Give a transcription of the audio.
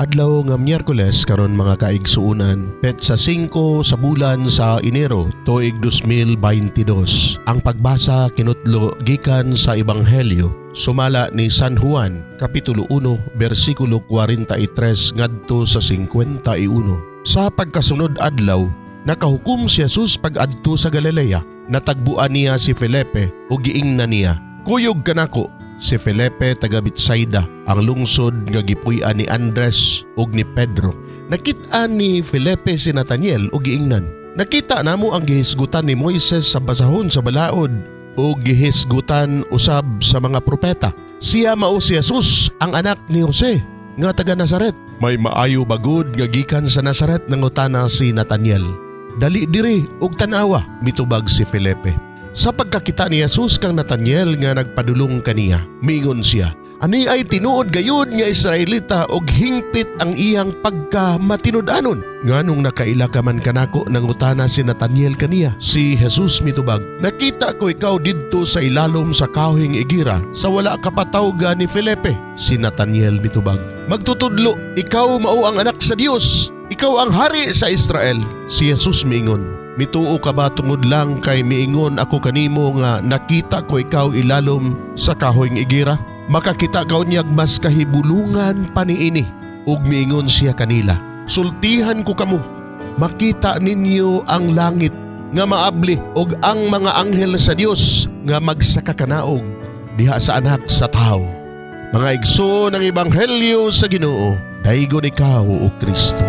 Adlaw nga Miyerkules karon, mga kaigsuonan, petsa 5 sa bulan sa Enero, tuig 2022. Ang pagbasa kinutlo gikan sa Ebanghelyo sumala ni San Juan, kapitulo 1, bersikulo 43 ngadto sa 51. Sa pagkasunod adlaw, nakahukom si Jesus pag-adto sa Galilea. Natagbuan niya si Felipe ug giingnan niya, "Kuyog kanako." Si Felipe taga Betsaida, ang lungsod nga gipuy-an ni Andres ug ni Pedro. Nakit-an ni Felipe si Nathaniel ug giingnan, "Nakita namo ang gihisgutan ni Moises sa basahon sa balaod ug gihisgutan usab sa mga propeta. Siya mao si Jesus, ang anak ni Jose nga taga Nazaret." "May maayo ba gud nga gikan sa Nazaret?" nangutana si Nathaniel. "Dali diri ug tan-awa," mitubag si Felipe. Sa pagkakita ni Jesus kang Nathaniel nga nagpadulong kaniya, miingon siya, "Ani ay tinuod gayud nga Israelita ug hingpit ang iyang pagka matinud-anon." "Nganong nakaila ka man kanako?" nangutana si Nathaniel kaniya. Si Jesus mitubag, "Nakita ko ikaw didto sa ilalom sa kahoyng igira sa wala ka pa tawga ni Felipe." Si Nathaniel mitubag, "Magtutudlo, ikaw mao ang anak sa Dios. Ikaw ang hari sa Israel." Si Jesus miingon, "Mituo ka ba tungod lang kay miingon ako kanimo nga nakita ko ikaw ilalom sa kahoyng igira? Makakita ka unyag mas kahibulungan pa niini." Ug miingon siya kanila, "Sultihan ko kamo, makita ninyo ang langit nga maabli ug ang mga anghel sa Dios nga magsakakanaog diha sa Anak sa Tao." Mga igsoon, ang Ebanghelyo sa Ginoo. Daygon ikaw, o Kristo.